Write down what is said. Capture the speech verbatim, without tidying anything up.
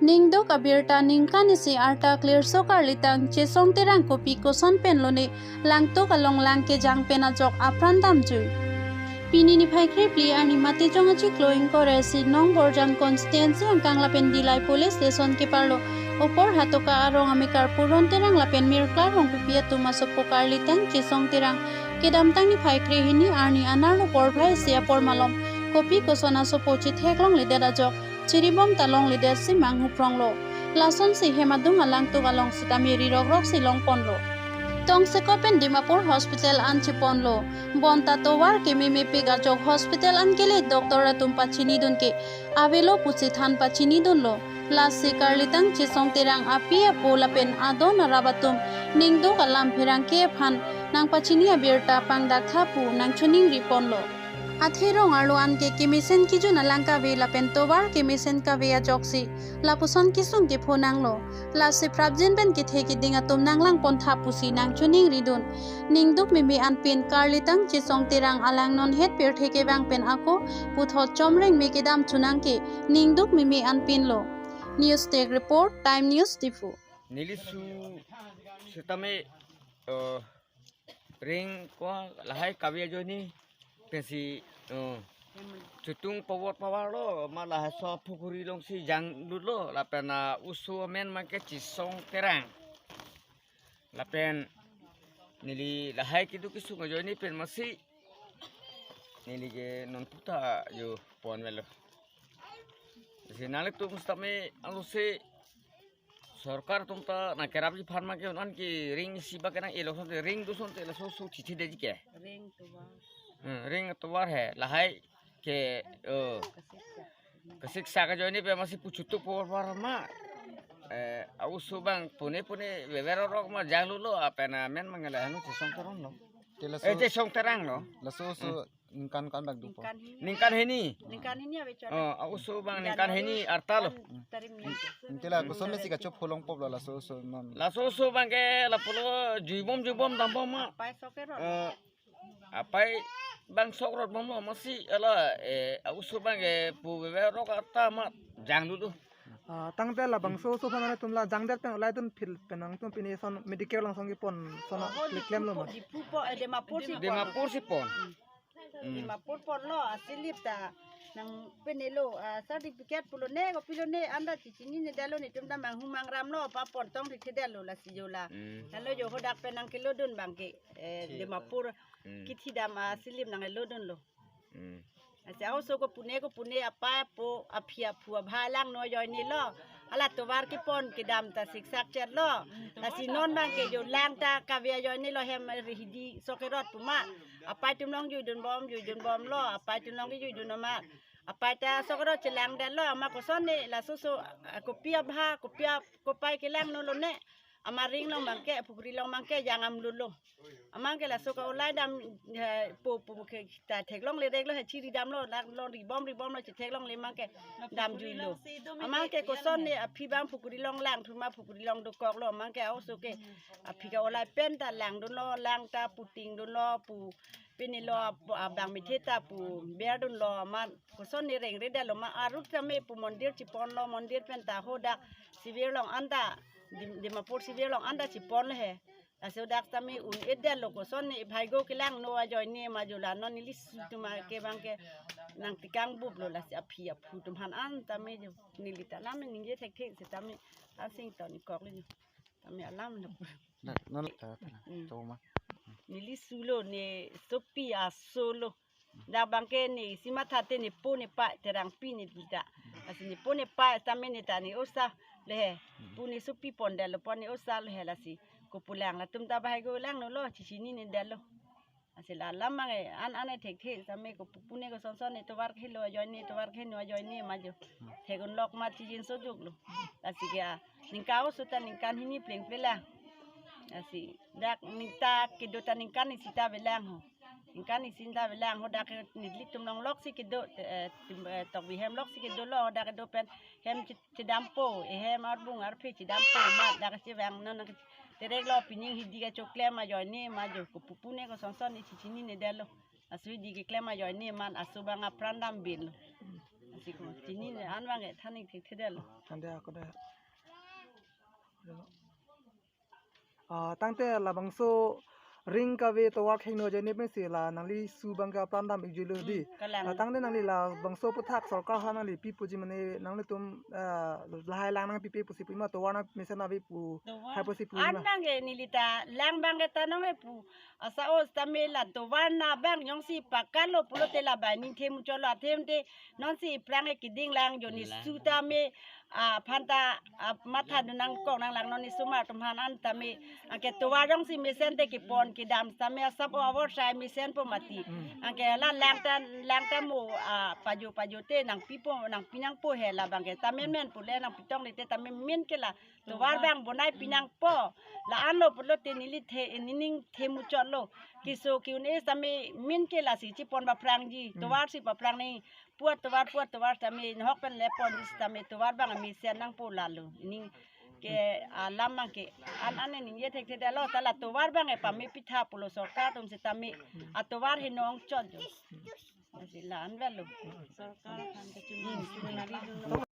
Ningduk abirta ningkan isi arta klirso karlitang Chesong Terang kopi koson pen lone langtuk along lang kejang pen ajok apran damjui. Pini niphai kre phli arni Matijong achiklo ingkoi ra isi nong Borjan constituency angkang lapen Dillai police station keparlo Opor Hatoka arong amekar Puron Terang lapen Mirklar Rongpipi atum asopo karlitang Chesong Terang kedamtang niphai kre hini arni anerlo porphai isi apor malom kopi koson asopo chetheklongledet ajok chiribom ta longledet si manghupronglo. Lasonsi hem adung alangtuk along sitame rirokrok si longponlo. Tongsekot pen Dimapur Hospital an cheponlo. Bonta tovar kememepik ajok hospital an kele doctor atum pachinidun ke avelo pusi than pachinidunlo. Lasi karlitang Chesong Terang api apo lapen adon arap atum ningduk alam pherangke aphan nangpachini abirta pangdaktha pu nangchoningriponlo. Athe rong arlo anke kemesen kejun alang kave lapen tovar kemesen kave ajoksi lapuson kesung kepho nanglo. Lasi prapjin pen kethe keding atum nanglangpontha pusi nangchoningridun. Ningduk meme anpin karlitang Chesong Terang alang non het pirthe kevang pen ako puthot chomreng me kedam chunang ke ningduk meme anpinlo. News Desk Report, Time News Diphu. Neli su sitame, eh, ring ko lahai kave ajoine pensi, eh, chutung pavot pavarlo, ma lahai so pukhuri alongsi janglutlo, lapen, ah, oso amen abangke Chesong Terang. Lapen neli lahai keduk kesung ajoine pen masi neli ke non puta jo ponvelo. Si nanglitum sitame alose sorkar atum ta nangkerapji aphan abangke non ke ring isi abangke nang-elo asonte ring do asonte laso oso chithidetji ke. Ring tovar. Hmm, ring tovar he lahai ke, oh. Kasiksak ajoine pen masi pu chutuk porpar ma. Eh, a-oso abang pune pune veverok ma janglutlo lapen amen abang lahai non Chesong Terang lo. Te laso, Eh, Chesong Terang lo. Laso oso ningkan kan bak dupo. Ningkan hini. Ningkan hini. Ningkan hini ave chot. Oh, a-oso abang ningkan hini arta lo. January one tarik ni. Te la koson mesi kachopho longpoplo laso oso non. Laso oso abangke lapulo juibom juibom dambom ma. Apai sok kerot. Eh, apai abang sok rot bomlo masi ala, eh, a-oso abangke pu veverok arta ma janglutlo. Ah, tangte labangso oso aphan atum la jangdet pen ulai dun phil pen nangtum pini son medical along song kepon son Oh, klemlo ma. Diphu po, eh, Dimapur si pon. Dimapur si pon. Hmm. Dimapur ponlo, asilip ta nangpenelo, ah, certificate pulo ne, kopilo ne, anta chechinine detlo, netum ta manghu mangramlo, pa pontong thekthedetlo, lasi jo la. Hmm. Lalo jo hadak pen nangkelodun abangke, eh, Dimapur Hmm. kithi dam asilip nanglodunlo. Hmm. Lasi a-oso ko pune ko pune apai apo aphi aphu abha langno ajoinelo. Hala tovar kepon kedam ta siksak chetlo. Lasi non abangke jo lang ta kave ajoinelo hem rihidi sok kerot pu ma. Apai atum along juidunbom, juidunbomlo. Apai atum along ke juidun amat. Apai ta sok kerot chelangdetlo amat koson ne laso oso, ah, kopi abha, kopi ap-, kopai kelangnolo ne. Amat ring along abangke, pukhuri along abangke jang amlutlo. Amat ke laso ka-olai dam, eh, po, po, po ke ta theklongle reklo he chiri damlo, lang long ribom, ribomlo chetheklongle amat ke damjuilo. Amat ke koson ne aphi abang pukhuri along langthu ma pukhuri along dokoklo, amat ke a-oso ke aphi ka-olai pen ta langdunlo, lang ta putingdunlo, pu pinelo ap-, abang mithe ta pu berdunlo, amat koson ne rengredetlo ma arut tame pu mondir cheponlo, mondir pen ta hadak civil along anta, Dim-, Dimapur civil along anta cheponlo he. Lasi hadak tame un-edetlo koson ne bhaigo kelangno ajoine ma jo la non neli su atum ke abangke nangtekang buplo lasi aphi aphu atum aphan an tame jo neli ta lam ningje thekthe sitame asing to ni kokle jo. Tame alam lo. Na, non ta, ta, ta, Hmm. to ma. Neli sulo ne sopi asolo. Dak abangke ne isi matha te ne po ne pa Terangpi ne dita. Lasi ne po ne pa tame ne ta ne osa le he. Pu ne sopi pondetlo pon ne osa le he lasi. Kopulang latum ta bhaigo langnolo chechinine detlo. Lasi la lam abangke an an thekthe tame kopu pune kosonson ne tovar khelo ajoine tovar kheno ajoine ma jo. Thekdunlok ma chechin sojoklo. Lasi ke a ningkan oso ta ningkan hini plengple lang. Lasi dak ningta kedo ta ningkan isi ta avelang ho. Ningkan isi ta avelang ho dak nelitum along loksi kedo, eh, tim-, eh, Tokbi hem loksi kedolo ho dak kedo pen hem che-, chedampo, eh, hem arbung arphe chedampo ma dak chevang non nang tereklo pining hidi kachoklem ajoine ma jo kopu pune kosonson ne chechinine detlo. Laso hidi keklem ajoine ma aso abang apran dambinlo. Siko, chini le an abang ke than ik thekthedetlo. Than det ako det. Ah, tangte labangso ring kave tovar khengno ajoine pensi la nangli su abang ke apran dam ikjuilo dei. Hmm, kalang. Ah, tangte nangli labangso aputhak sorkar aphan nangli pipoji mane nanglitum, ah, lahai lang nangpipe pusi pu ma tovar nangmesen ave pu. Tovar. Hai pusi pu an ma. Abang ke neli ta lang abang ke ta nangve pu. Asa o sitame la tovar na abang jongsi pakalo pulote la banghini the muchotlo, athemte nonsi aphrang ke keding lang joni. Lang. Su tame, ah, aphan ta, ah, matha dun nangkok nanglang non isomar atum aphan an tame, ah, ke tovar jongsi mesen te kepon kedam tame asap o avorsai mesenpo mati. Hmm. Anke la lang ta, lang ta mo, ah, pajo pajo te nangpipo, nangpi nangpo he labang ke. Tame men pule nangpi tong le te tame men ke la tovar abang bonai pi nangpo. La-anlo pulote neli the, nening the muchotlo. Keso ke-un-e sitame men ke lasi chepon paphrangji. Hmm. Tovar si paphrang ni. Puat tovar, puat tovar tame nahok pen le ponji sitame tovar abang mesen nangpo lalo. Nening ke alam abang ke an an ningje thekthedetlo, ta la tovar abang ke pame pitha pulo sorkar atum sitame atovar heno ongchot jo. Lasi la-an avelo. Sorkar aphan kachini.